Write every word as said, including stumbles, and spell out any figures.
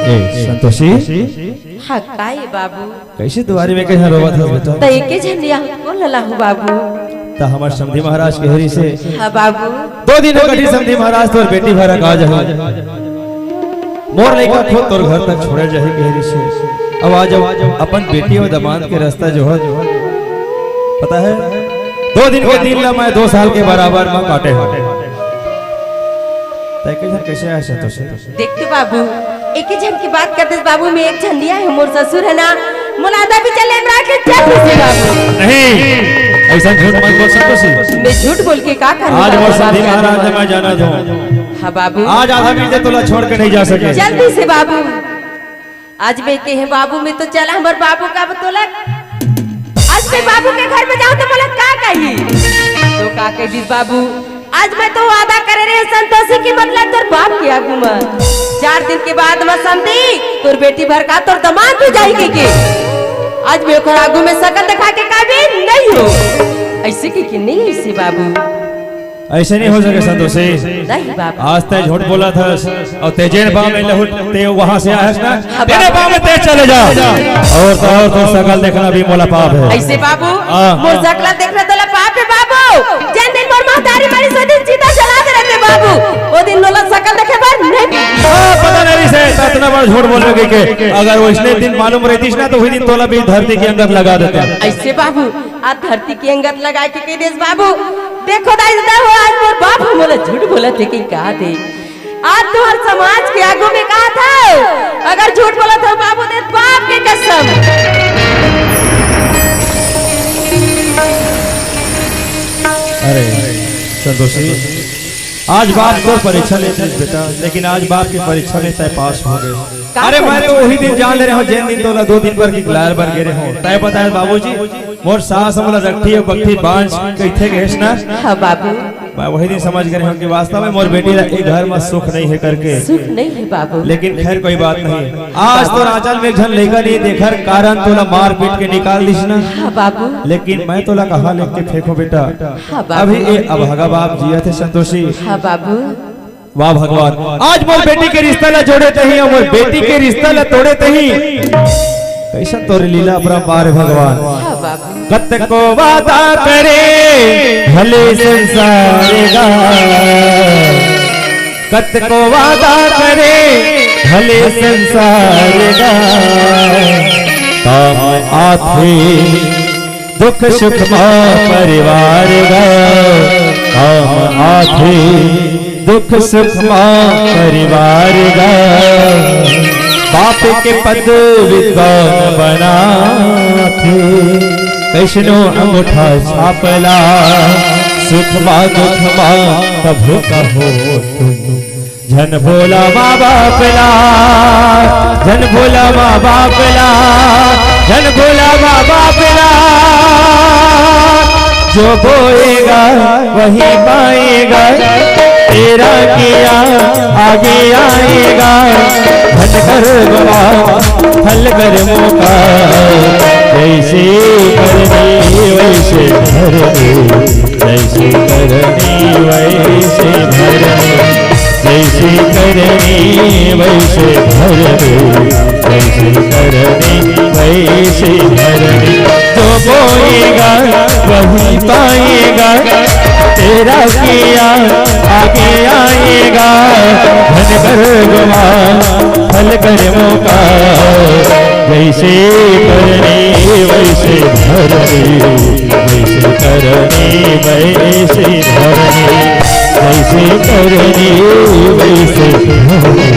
ए, संतोषी। हाँ, का ए बाबू? कइसे दुवारी में कहीं रोवत हस बेटा? त एके झन या कोन लला हूँ बाबू? त हमर समधी महाराज कहे रिहिसे, हाँ बाबू। दो दिन कटही समधी महाराज, तोर बेटी भर का जाही। मोर लइका खुद तोर घर तक छोड़े जाही कहे रिहिसे। अब आज अपन बेटी अउ दमांद के रस्ता जो है, पता है, दो दिन के दिन ला मैं दो साल के बराबर में काटे हूँ। तय कइसे, कइसे आय संतोषी? देख तो बाबू, एके झन के बात कर देस बाबू, मैं एक झन नइ आय हूँ, मोर ससुर है ना, मोला आधा बिचाले में रख के चल दिस बाबू। नहीं, अइसन झूठ मत बोल संतोषी। मैं झूठ बोल के का करूँ आज बाबू, मोर समधी महाराज ला मैं जानत हूँ। हाँ बाबू। आज आधा बीच तोला छोड़ के नहीं जा सके। जल्दी से बाबू। आज मैं कहे बाबू, मैं तो चला हमर बाबू का तोला। आज मैं बाबू के घर में जाहूँ त मोला का कही? त का कहि दिस बाबू, आज मैं तो वादा करे रहेंव संतोषी कि मतलब तोर बाप के आगू में चार दिन के बाद में समधी तोर बेटी भर का तोर दमांद हो जाही कहिके। आज मैं ओकर आगू में सकल देखा के काबिल नहीं हूँ। अइसे कहिके नहीं, अइसे बाबू। अइसे नहीं हो सके संतोषी। नहीं बाबू। आज तैं झूठ बोलत हस अउ तैं जेन पाँव में लहुट, तैं वहाँ से आए हस ना, हाँ तेरे बाबू। पाँव में तैं चले जा। अउ तो, अउ तो सकल देखना भी मोला पाप है। अइसे बाबू, हाँ। मोर सकल देखना तोला पाप है बाबू। जेन दिन मोर महतारी मरिस ओ दिन चिता जला दे रहिते बाबू। ओ दिन मोला सकल देखे बर नहीं। हाँ, पता नहीं से अतना बड़ झूठ बोलबे कहिके। अगर वइसने दिन मालूम रहितिस ना त उही दिन तोला भी धरती के अंगत लगा देतेंव। अइसे बाबू, आज धरती के अंगत लगाए के कहि देस बाबू। देखो दाई, दाई हो, आज मोर बाप ह मोला झूठ बोलत हे कि का दे। आज तुँहर समाज के आगू में कहत हँव, अगर झूठ बोलत हँव बाबू, त बाप के कसम। अरे संतोषी, आज बाप तोर परीक्षा लेतिस बेटा, लेकिन आज बाप के परीक्षा में तैं पास हो गे। का अरे मैं तो उही दिन जान ले रहेंव, जेन दिन तोला दो दिन बर के लार बर गे रहेंव। तैं बताए बाबूजी, मोर सास मोला रट्ठी अउ बट्ठी बांझ कहिथे कहेस ना। हाँ बाबू। मैं उही दिन समझ गे रहेंव कि वास्तव में मोर बेटी ला ए घर में सुख नहीं है करके। सुख नहीं है बाबू। लेकिन खैर कोई बात नहीं। आज तोर आँचल में एक झन लइका नहीं, तेखर कारण तोला मार पीट के निकाल दिस ना। हाँ बाबू। लेकिन मैं तोला कहाँ लेके फेंकहूँ बेटा? हाँ बाबू। अभी ए अभागा बाप जियत हे संतोषी। हाँ बाबू। वाह भगवान, आज मोर बेटी के रिश्ता ला जोड़े तहीं, अउ मोर बेटी के रिश्ता ला तोड़े तहीं। कइसन तोर लीला अपरंपार हे भगवान। हाँ बाबू। कतको वादा करे भले संसार गा, कतको वादा करे भले संसार गा, काम आथे दुख सुख मा परिवार गा, काम आथे दुख सुख मा परिवार गा। बाप के पदवी कौन बनाथे, कइसनो अंगूठा छाप ला, सुख मा दुख मा कभू कहो तुम। झन भूला माँ बाप ला, झन भूला माँ बाप ला, झन भूला माँ बाप ला। जो बोएगा वही पाएगा, तेरा किया आगे आएगा। धन कर गवा फल कर मोका, जैसे करनी वैसे भरनी, जैसे करनी वैसे भरनी। जैसे करनी वैसे भरनी, जैसे करनी वैसे भरनी। जो बोएगा वही पाएगा, तेरा किया आगे आएगा। धन कर गवा फल कर मोका, जैसे करनी वैसे भरनी। जैसे करनी वैसे भरनी, जैसे करनी वैसे भरनी।